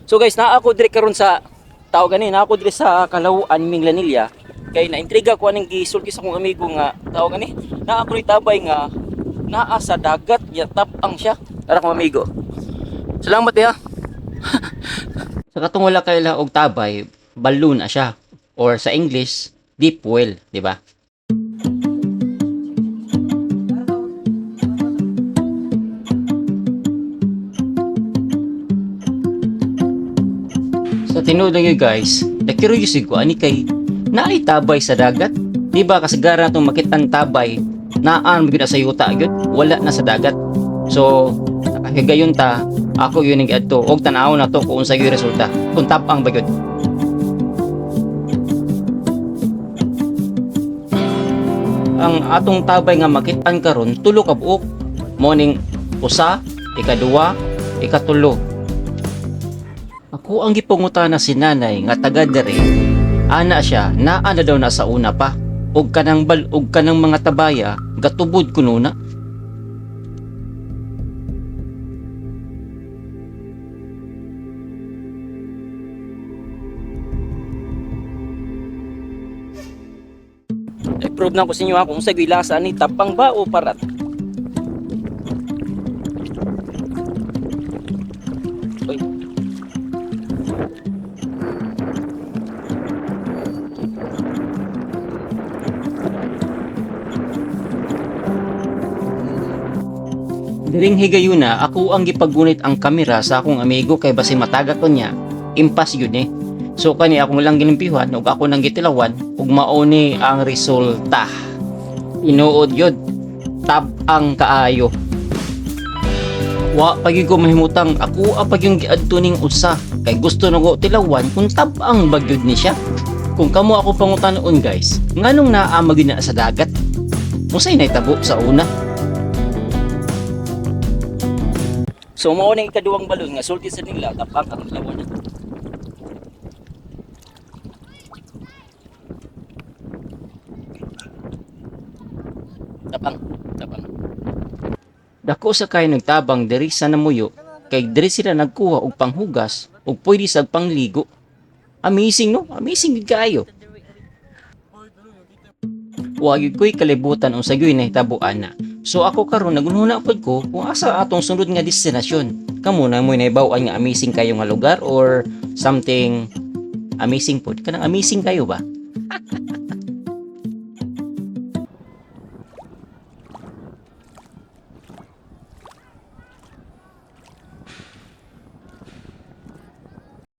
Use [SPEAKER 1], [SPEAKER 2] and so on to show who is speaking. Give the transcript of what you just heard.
[SPEAKER 1] So guys, naa ako diri karon sa tao gani, naa ako diri sa Kalawaan, Minglanilla. Kay naintriga ko aning gisulti sa akong amigo nga tao gani. Naa ako ni tabay nga naa sa dagat, ya tapang siya. Tara akong amigo. Salamat ya.
[SPEAKER 2] Sa katong wala kaila og tabay, balloon na siya or sa English, deep well, di ba? Sa tinuod lang yun guys, na-curious ko ani kay naay tabay sa dagat. Di ba kasagaran atong makitan tabay, naan gyud na sa yuta gyud, wala na sa dagat. So, nakahigayon ta, ako yun ang giadto og tan-awon na to kung unsa gyud resulta, kung tabang ba gyud. Ang atong tabay nga makitaan karon tulo ka buok. Mo ning usa, ikaduwa, ikatulo. Ako ang gipangutana si nanay nga taga diri. Ana siya, naa na daw na sa una pa. Og kanang bal-og kanang mga tabaya, gatubod kuno na.
[SPEAKER 1] I-prove na ko sa inyo ha kung unsa gyud lasa ani, tapang ba o parat. Uy.
[SPEAKER 2] Diring higayuna, ako ang gipagunit ang kamera sa akong amigo kay basin mataga ko niya, impas yun eh. So kani akong lang ginimpiyuhan ug ako nang gitilawan ug mao ni ang resulta. Tinuod yun, tab-ang kaayo. Wa pa gyud ko mahimutang ako ang pag yung giadto ning usa kay gusto na ko tilawan kung tab-ang ba gyud ni siya. Kung kamo ako pangutanon guys, nganong naa magyud na sa dagat? Unsay nahitabo sa una?
[SPEAKER 1] So mao ning ikaduhang balon nga sulti sa nila tapang ang tilawan na. Tapang, tapang.
[SPEAKER 2] Dako sa kay nagtabang diri sa namuyo kay diri sila nagkuha og panghugas ug pwede sa pangligo. Amazing no? Amazing gid kaayo. Wa gyud ko'y kalibutan unsa gyud nahitabo ana. So ako karon nagunhuna pud ko kung asa atong sunod nga destinasyon. Kamo na mo'y nahibaw-an nga amazing kayo nga lugar or something amazing pud. Kanang amazing kayo ba?